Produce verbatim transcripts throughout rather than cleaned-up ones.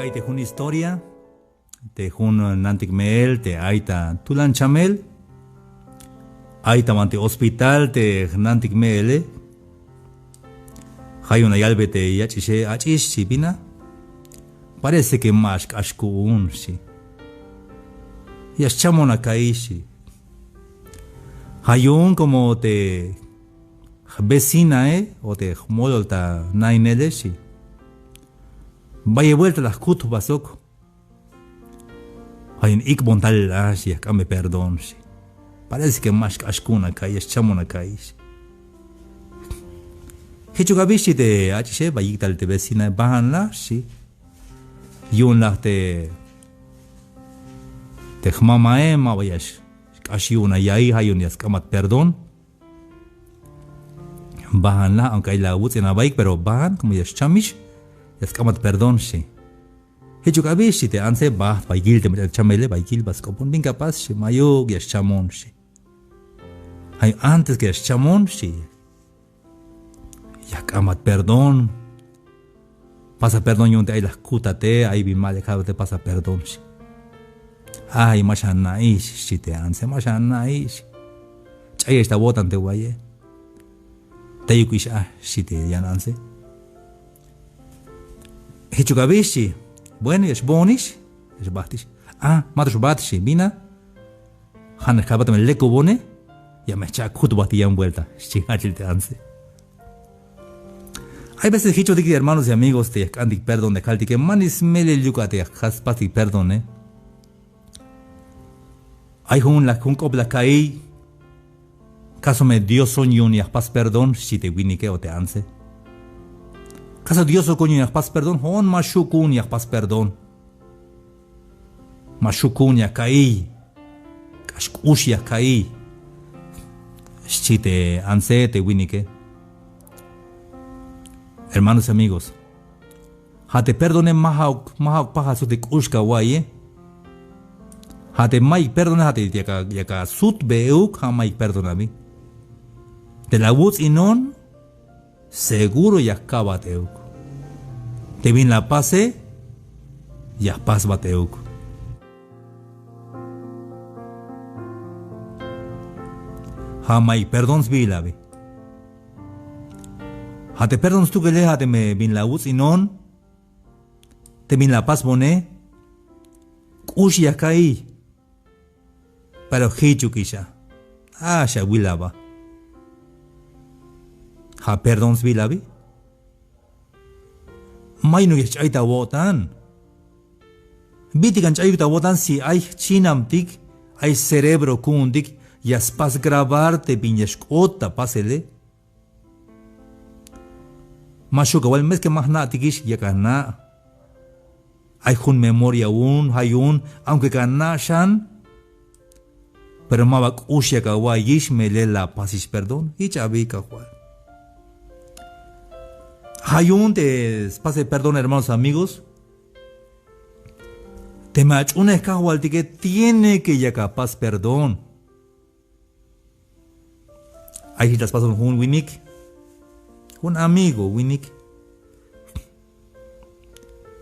Te jun historia te jun nantik me'el te ay ta tulan chamel, ay ta banti hospital te jnantik me'ele. Ja' yu'un la yalbe te yach'ixe: Ach'ix, xchi, ¿bin a? Parece que ma xk'ax ku'un, xchi. Ya xchamon aka'iy, xchi. Ja' yu'un como te jvecinae o te jmolol ta nainele, xchi, bayel vuelta la jkut jba sok. Ja' yu'un ik'bon talel a, xchi, ya jk'ambe perdón, xchi. Parece que ma xk'ax ku'un aka'iy, ya xchamon aka'iy, xchi. Jichuk abi, xchi te ach'ixe, ba yik' tal te vecinae: Baan la, xchi. Yu'un la te, te jmamae maba ya xk'ax yu'un aya'iy, ja' yu'un ya sk'ambat perdón. Baan la, aunque ay la awuts'in abaik, pero baan, como ya xchamix, ya sk'ambat perdón, xchi. Jichuk abi, xchi te antse, bajt ba yil te mach'a chamele, ba yil, ba sk'opon: ¿Bin ka pas? Xchi. Ma'yuk, ya xchamon, xchi. Ja' yu'un antes que ya xchamon, xchi, ya jk'ambat perdón. Pasa perdón yu'un te ay la jkutate, ay bin ma lek ja'ate, pasa perdón, xchi. Ay, ma xana'ix, xchi te antse, ma xana'ix. Ch'ayex ta awo'tan te waye. Teyukix a, xchi te yan antse. Jichuk abi, xchi. Bueno, ya xboonix, ya xbajtix. A, ma to xbajt, xchi, ¿bin a? Ja' nax kalbat me lekubone, ya me jcha' kutbat yan vuelta, xchi jachil te antse. Hay veces jichotik, hermanos y amigos, te ya jk'antik perdón, ya kaltike: Ma nix smelel yu'un a te ya jpastik perdone. Ay jun la, jun k'op la ka'iy: ¿Caso me Dioson yu'un ya jpas perdón? Xchi te winike o te antse. ¿Caso Diosokon yu'un ya jpas perdón? Jo'on ma xju' ku'un ya jpas perdón. Ma xju' ku'un ya ka'iy. K'ax k'ux ya ka'iy, xchi te antse te winike. Hermanos y amigos, ja' te perdone ma ja'uk, ma ja'uk pajal sok te k'ux ka awa'iye. Ja' te mayuk perdone, ja' te yak a, yak asutbe euk, ja' mayuk perdón abi. Te la awuts'inon, seguro ya jka'bat euk. Te bin la apase, ya jpasbat euk. Ja' mayuk perdón sbiil abi. Ja' te perdón stukele, ja' teme bin la awuts'inon, te bin la apasbone, k'ux ya ka'iy. Pero jichukix a, a xawil aba. Ja' perdón sbiil abi. Mayunuk ya xch'ay ta awo'tan. Bit'ikan ch'ayuk ta awo'tan si ay jchinamtik, ay cerebro ku'untik, ya spas grabar te bin ya xk'ot ta pasele. Ma xju' kawal mes que ma jna'tikix, yak ana'. Ay jun memoria un, ja' yu'un, aunque kana' xan, pero maba k'ux yak awa'iyix, melel la apasix perdón. Jich abi, Kajwal. Ja' yu'un te spasel perdón, hermanos, amigos. Teme ach'unej Kajwaltike, tiene que yak apas perdón. Ay jich la spasbon jun winik, jun amigo winik.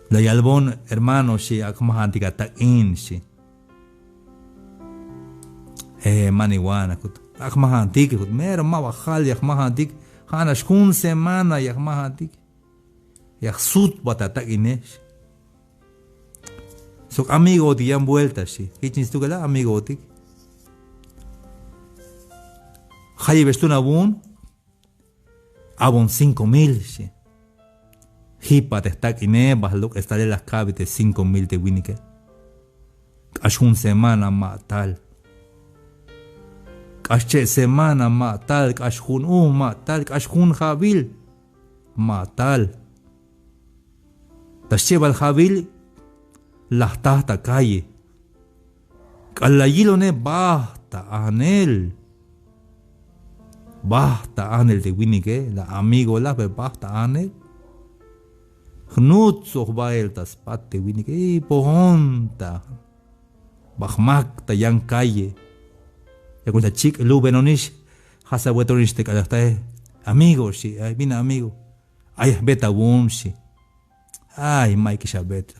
La yalbon: Hermano, xchi, ak' jmajantik atak'in, xchi. Eh, maniwan, akut. Ak' jmajantik, akut. Mero maba jal ya jmajantik. Ja'nax jun semana ya jmajantik. Ya jsutbat atak'ine, xchi. Sok amigotik yan vuelta, xchi. Jich nix stukel a, amigotik. Jayeb ya xtun awu'un, abon cinco mil, xchi. Jipat te jtak'ine, ba jlok'es talel, la jka'be te cinco mil te winike. K'ax jun semana ma tal. K'ax che' semana ma tal, k'ax jun u ma tal, k'ax jun ja'bil ma tal. Ta xchebal ja'bil la jta ta calle. K'alal la yilone, bajt ta ajnel. Bajt ta ajnel te winike, la amigo la, pero bajt ta ajnel. Jnutsoj bael ta spat te winike, y pojon ta. Ba jmak ta yan calle. Yakon ta chik' lubenonix, ja' sawetonix te k'alal jtae. Amigo, xchi, ay, bin amigo. Ay, jbet awu'un, xchi. Ay, mayukix abet.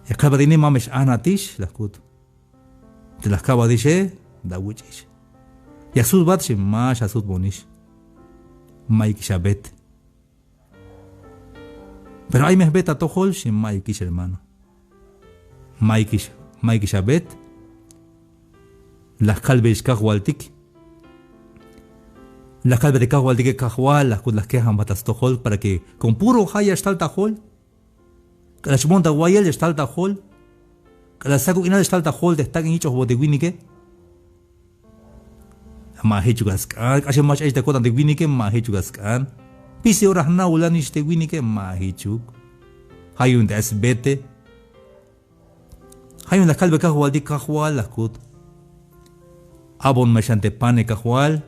Ya kalbat ini: ma me x-ajnatix, la jkut. Te la jkabatixe, ta awich'ix. Ya jsutbat, xi. Ma xasutbonix. Mayukix abet. Pero ay me jbet ta atojol, xi. Mayukix, hermano. Mayukix, mayukix abet. La jkalbeyix Kajwaltik. La jkalbey te Kajwaltike: Kajwal, la jkut, la jkejan jba ta stojol, para que como puro ja' ya xtal ta jol. K'alal xboon ta wayel ya xtal ta jol. K'alal sakub k'inal ya xtal ta jol te jtak'in yich'ojbon te winike. Ma jichuk a sk'an. K'axem ma x-ex ta ko'tan te winike, ma jichuk a sk'an. Spisil ora jna'ulanix te winike, ma jichuk. Ja' yu'un te ay sbete. Ja' yu'un la jkalbey Kajwaltik: Kajwal, la jkut, abon me xan te pane, Kajwal.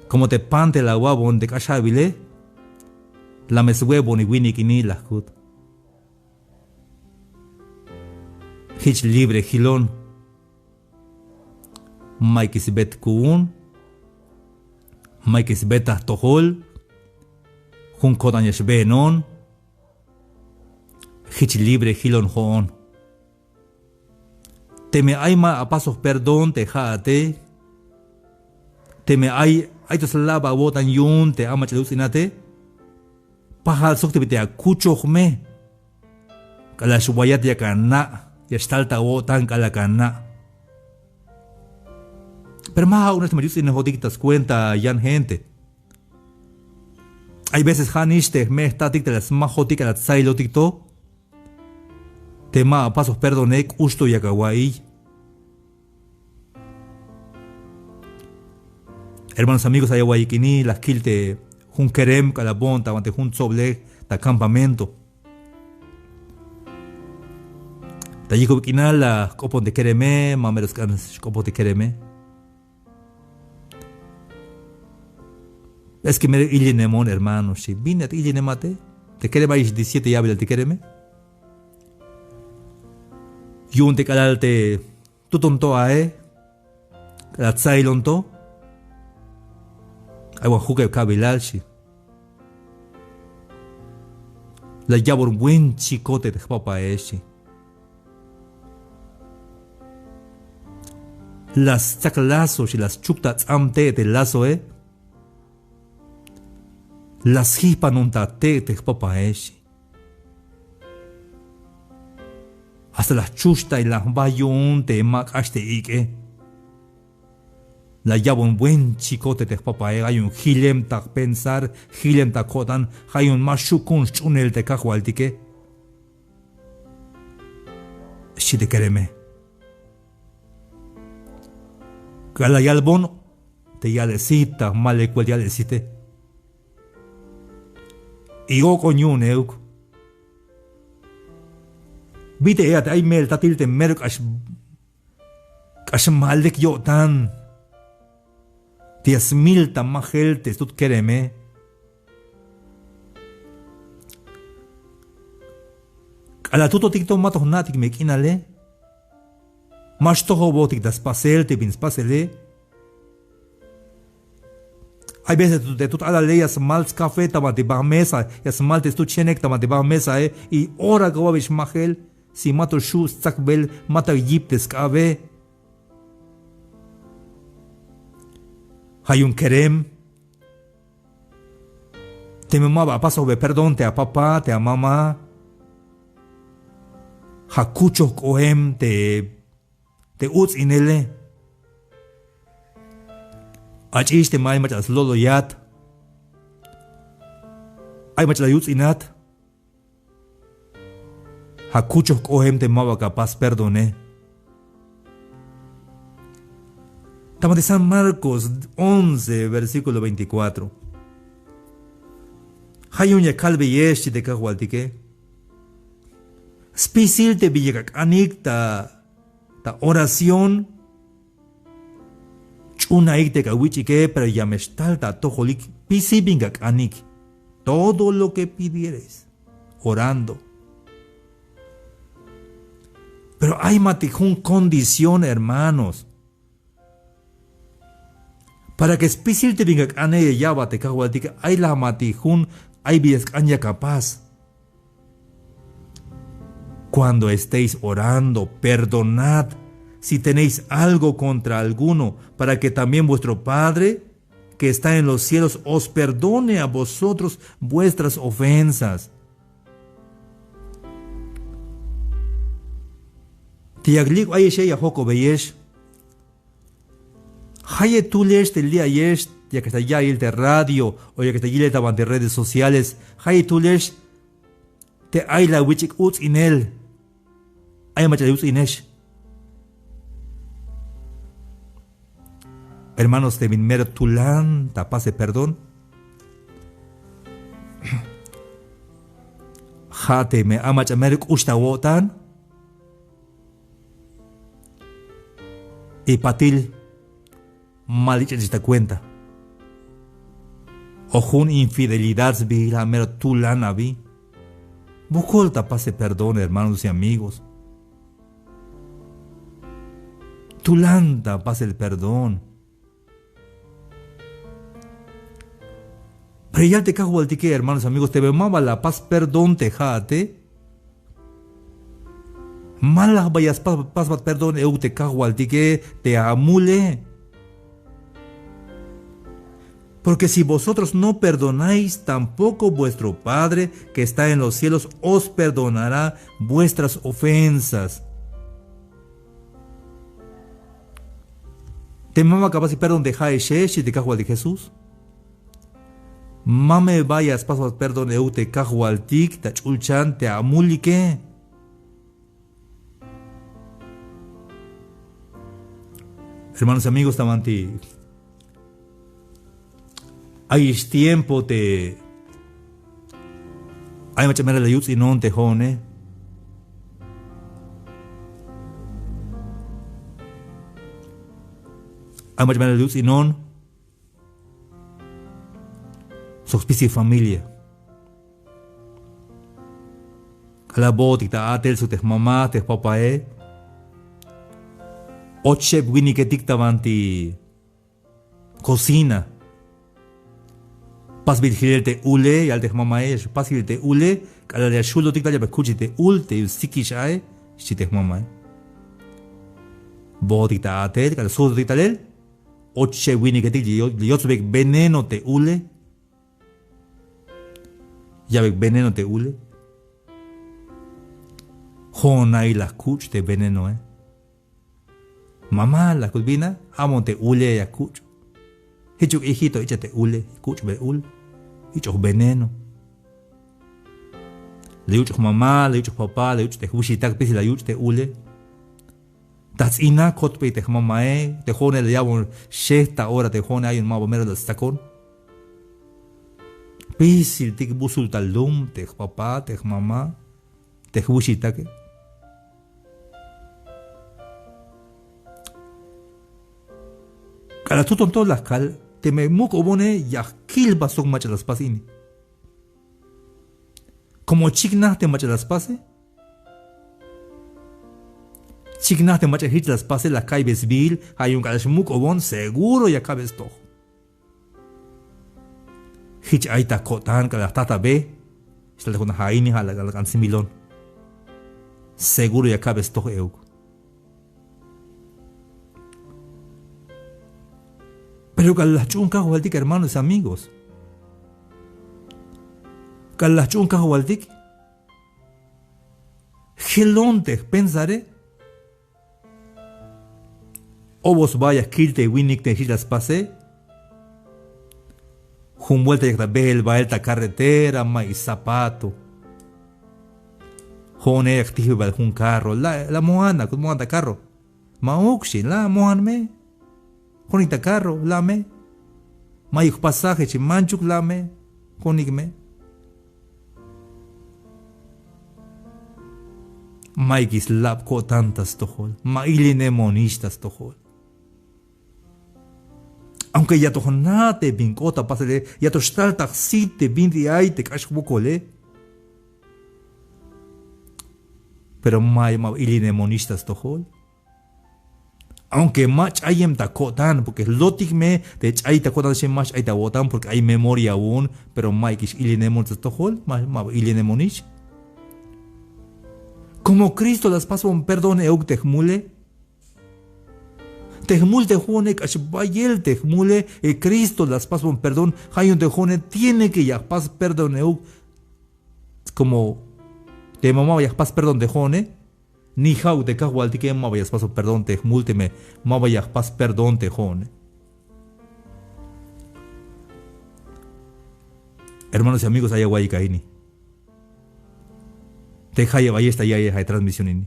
Como te pan te la awa'bon te k'ax ja'bile, la me swe'bon winik ini, la jkut. Jich libre jilon. Mayukix sbet ku'un. Mayukix sbet ta jtojol. Jun ko'tan ya xbeenon. Jich libre jilon jo'on. Teme ay ma apasoj perdón te ja'ate, teme ay, ay to slab awo'tan yu'un te ay mach'a la yuts'inate, pajal sok te bit'il akuchoj me. K'alal xwayat yak ana', ya xtal ta awo'tan k'alal yak ana'. Pero ma ja'uknax te mach'a yuts'inejotik ta skuenta yan gente. Ay veces ja'nix te jme' jtatik te la smajotik, la tsailotik to. Te ma apasoj perdone, k'ux to yak awa'iy. Hermanos, amigos, ay awa'yik ini, la jkil te jun kerem k'alal boon ta banti jun tsoblej ta campamento. Ta yijk'ub k'inal la jk'opon te kereme, ma mero sk'an xk'opoj te kereme. Es que mero ilinemon, hermano, xchi. Bin at ilinemate? Te kerem ayix diecisiete ya'bilal te kereme. Yu'un te k'alal te tuton to ae, k'alal tsailon to, ay wan jukeb ka'bilal, xchi. La ya'bon buen chicote te jpapae, xchi. La stsak lazo, xchi, la schuk ta ts'am te' te lazoe. La sjijpanon ta te' te jpapae, xchi. Hasta la jchuxtay la jba yu'un te ma k'ax te ik'e. La ya'bon buen chicote te jpapae, ja' yu'un jilem ta jpensar, jilem ta ko'tan, ja' yu'un ma xju' ku'un sch'unel te Kajwaltike, xchi te kereme. K'alal la yalbon te ya'lel sit, ta ma lek buelta ya'lel site. Y ok'on yu'un euk. Bit'il eya te ay me'il tatil te mero k'ax, k'ax ma lek yo'tan. Te ya smil ta majel te stut kereme. K'alal tutotik to ma to jna'tik me k'inale. Ma xtojobotik ta spasel te bin spasele. Ay veces te tut alale ya smal skafe ta banti ba mesa, ya smal te stut xenek ta banti ba mesae, y ora kawa'bix majel, si ma to xju' stsakbel, ma ta yip te sk'abe. Ja' yu'un kerem. Teme ma ba apasojbe perdón te apapá, te amamá, ja' kuchoj k'oem te, te uts'inele. Ach'ix teme ay mach'a la slo'loyat, ay mach'a la yuts'inat. Ja' kuchoj k'oem te ma ba ka pas perdone. Ta banti San Marcos once, versículo veinticuatro. Ja' yu'un ya kalbeyex, xchi te Kajwaltike. Spisil te bin yak ak'anik ta, ta oración. Ch'unaik te kawich'ike, pero ya me xtal ta atojolik, spisil bin ak'anik. Todo lo que pidieres orando. Pero ay matik jun condición, hermanos. Para que spisil te bin ak'ane ya ya'bat te Kajwaltike, ay la matik jun, ay bin ya sk'an ya apas. Cuando estéis orando, perdonad si tenéis algo contra alguno, para que también vuestro Padre que está en los cielos os perdone a vosotros vuestras ofensas. Te yak lik' ayexe, ya jojk'obeyex. Jayeb tulex te li' ayex, yak ta ya'iyel te radio o yak ta yilel ta banti redes sociales. Jayeb tulex te ay la awich'ik uts'inel. Ay mach'a la yuts'inex. Hermanos, te bin mero tulan ta pasel perdón, ja' teme ay mach'a mero k'ux ta awo'tan y patil ma la yich'anix ta cuenta. O jun infidelidad sbiil, ja' mero tulan abi. Wokol ta pasel perdón, hermanos y amigos. Tulan ta pasel perdón. Pero ya yal te Kajwaltike, hermanos, amigos, teme maba la apas perdón te ja'ate, ma la jba ya spas, pasbat perdón euk te Kajwaltike te amule. Porque si vosotros no perdonáis, tampoco vuestro Padre que está en los cielos os perdonará vuestras ofensas. Teme maba ka apas perdón te ja'exe, xchi te Kajwaltik Jesús, ma me ba ya spasbat perdón euk te Kajwaltik ta ch'ulchan te amulike. Hermanos y amigos, ta banti ayix tiempo te ay mach'a mero la yuts'inon te jo'one. Ay mach'a mero la yuts'inon sok spisil familia. K'alal bootik ta a'tel sok te jmama, te jpapae, och cheb winiketik ta banti cocina. Pasbil jilel te ule, yal te jmamae, ya xpas jilel te ule, k'alal ya xjulotik tal ya me kuch'ik te ul te sikix ae, xchi te jmamae. Bootik ta a'tel, k'alal sujtotik talel, och cheb winiketik, li yotsbeyik veneno te ule. Ya'beyik veneno te ule. Jo'on nail la kuch' te venenoe. Mama, la kuch', bin a, amon te ule ya kuch'. Jichuk, hijito, ich'a te ule, kuch'be ul. Ich'oj veneno. La yuch' jmama, la yuch' jpapa, la yuch' te jwixitak, spisil la yuch' te ule. Ta ts'in a kotbey te jmamae, te jo'one la ya'bon xej ta ora te jo'one ayon maba mero la stsakon. Spisiltik busul ta lum te jpapa, te jmama, te jwixitake. K'alal tuton to la kal, teme muk'ubone ya jkil jba sok mach'a la spas ini. Como chiknaj te mach'a la spase. Chiknaj te mach'a jich la spase, la ka'ybe sbiil, ja' yu'un k'alal xmuk'ubon seguro ya kabe stoj. Jich ay ta ko'tan k'alal jta ta be, xtal te jun ja' ini, ja' la k'an smilon. Seguro ya kabe stoj euk. Pero k'alal la jch'uun Kajwaltik, hermanos y amigos, k'alal la jch'uun Kajwaltik, jelon te jpensare. Obos ba ya kil te winik te jich la spase. Jun buelta yak ta beel bael ta carretera, ma'yuk zapato. Jo'one yak tijbe bael jun carro. La, la mojan, akut mojan ta carro. Ma'uk, xchi, la mojan me. Jo'onik ta carro, la me. Ma'yuk pasaje, xchi, manchuk, la me. Jo'onik me. Ma'yukix slab ko'tan ta stojol, ma ilinemonix ta stojol. Aunque ya to jna' te bin k'ot ta pasele, ya to xtal ta jsit te bin ay te k'ax jwokole. Pero ma, ma ilinemonix ta stojol. Aunque ma ch'ayem ta ko'tan, porque jlotik me te ch'ay ta ko'tan xi, ma xch'ay ta awo'tan, porque ay memoria awu'un, pero ma'yukix ilinemon ta stojol, ma, ma ilinemonix. Como Cristo la spasbon perdón euk te jmule. Te jmul te jo'one k'ax bayel te jmule, e Cristo la spasbon perdón, ja' yu'un te jo'one tiene que ya jpas perdón euk. Como teme maba ya jpas perdón te jo'one, ni ja'uk te kajwaltike maba ya spas perdón te jmul teme maba ya jpas perdón te jo'one. Hermanos y amigos, ay awa'iyik a ini. Te jayeb ayex ta ya'yel ja' transmisión ini.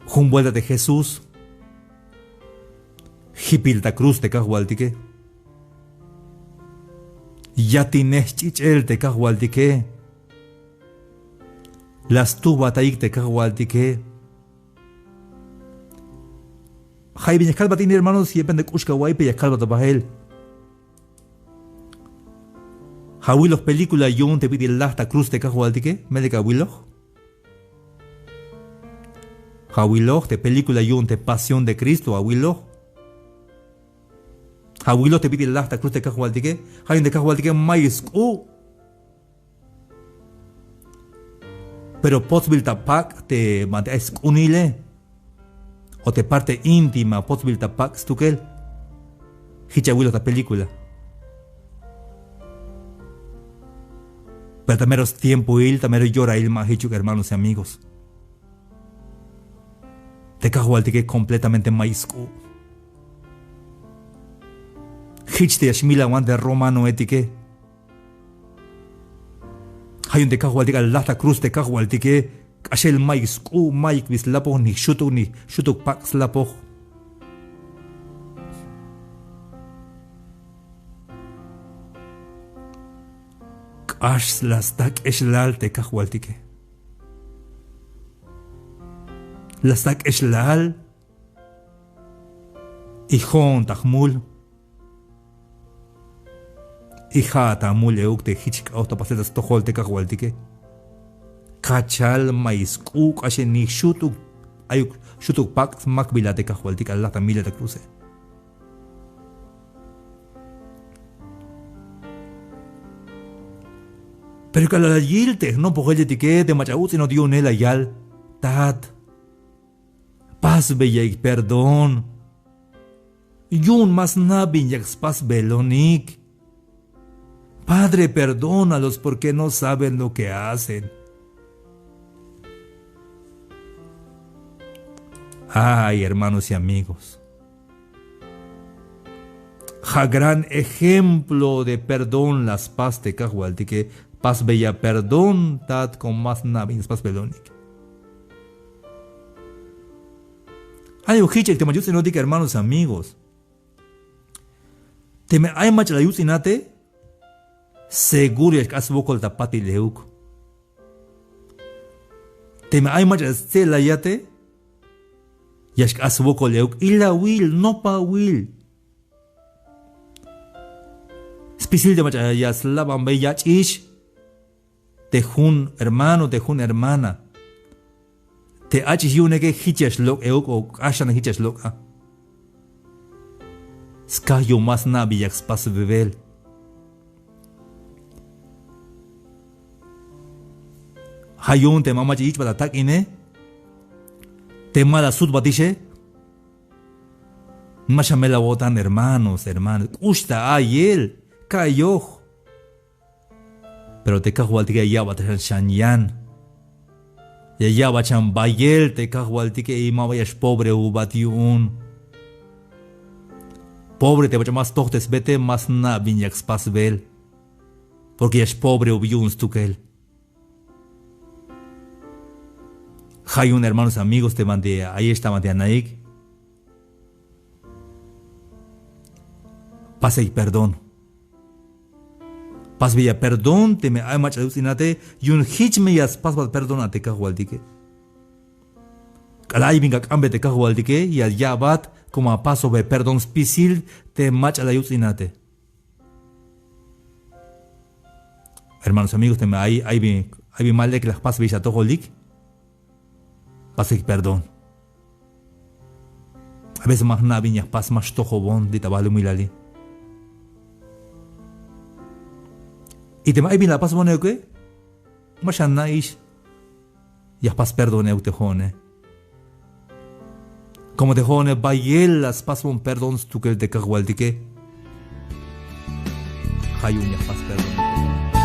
Jun buelta te Jesús jipil ta cruz te kajwaltike. Yatinej sch'ich'el te kajwaltike. La stujbatayik te kajwaltike. Ja' i bin ya kalbat ini, hermanos, y depende k'ux ka awa'iy, pero ya kalbat bael. Ja' awiloj película yu'un te bit'il laj ta cruz te kajwaltike, melel ka awiloj. Ja' awiloj te película yu'un te Pasión de Cristo, awiloj. Ja' awiloj te bit'il laj ta cruz te kajwaltike, ja' yu'un te kajwaltike mayuk sk'u'. Pero potsbil ta pak' te banti ay sk'unile, o te parte íntima potsbil ta pak' stukel. Jich awiloj ta película. Pero ta mero stiempoil, ta mero yorail ma jichuk, hermanos y amigos. Te kajwaltike completamente mayuk sk'u'. Jich te ya xmilawan te romanoetike. Ja' yu'un te kajwaltike a laj ta cruz te kajwaltike, k'axel mayuk sk'u', mayuk bi slapoj, ni xutuk, ni xutuk pak' slapoj. K'ax la sta k'exlal te kajwaltike. La sta k'exlal. Y jo'on ta jmul. Y ja'at amul euk te jich k'aoj ta pasel ta stojol te kajwaltike. Kachal, mayuk sk'u', k'axel ni xutuk, ayuk xutuk pak' smakbil a te kajwaltik a laj ta milel ta cruze. Pero k'alal la yil te jnopojeletike te mach'a uts'inot yu'une la yal: Tat, pasbeyaik perdón. Yu'un ma sna' bin yak spasbelonik. Padre, perdónalos porque no saben lo que hacen. Ay, hermanos y amigos. Ja' gran ejemplo de perdón la spas te kajwaltike. Pasbeya perdón, tat, como ma sna' bin spasbelonik. Ay, o jich ek te mach'a yuts'inotik, hermanos, amigos. Teme ay mach'a la yuts'inate, seguro ya xk'ax swokol ta patil euk. Teme ay mach'a la stse'layate, ya xk'ax swokol euk. Ilawil, nopawil. Spisil te mach'a ya slabanbey yach'ix te jun hermano, te jun hermana. Te ach'ix yu'uneke jich ya xlok' euk o k'axan jich ya xlok' a. Skaj yu'un ma sna' bin yak spasbel. Ja' yu'un teme ay mach'a yich'bat atak'ine, teme ma la sutbatixe, ma xamel awo'tan, hermanos, hermanas. K'ux ta a'iyel, ka'iyoj. Pero te kajwaltike ya ya'bat xan yan. Ya ya'bat xan bayel te kajwaltike y maba ya xpobreubat yu'un. Pobre te mach'a ma stojtesbete, ma sna' bin yak spasbel. Porque ya xpobreub yu'un stukel. Ja' yu'un, hermanos, amigos, te banti ayex ta banti anaik. Paseik perdón. Pasbeya perdón teme ay mach'a la yuts'inate, yu'un jich me ya spasbat perdón a te kajwaltike. K'alal ay bin ka k'ambe te kajwaltike, ya ya'bat como apasojbe perdón spisil te mach'a la yuts'inate. Hermanos, amigos, teme ay, ay bin, ay bin ma lek la jpasbeyix atojolik, pasik perdón. A veces ma jna' bin ya jpas, ma xtojobon li' ta balumilali. Y teme ay bin la pasbon euke, ma xana'ix. Ya jpas perdón euk te jo'one. Komo te jo'one bayel la spasbon perdón stukel te kajwaltike. Ja' yu'un ya jpas perdón.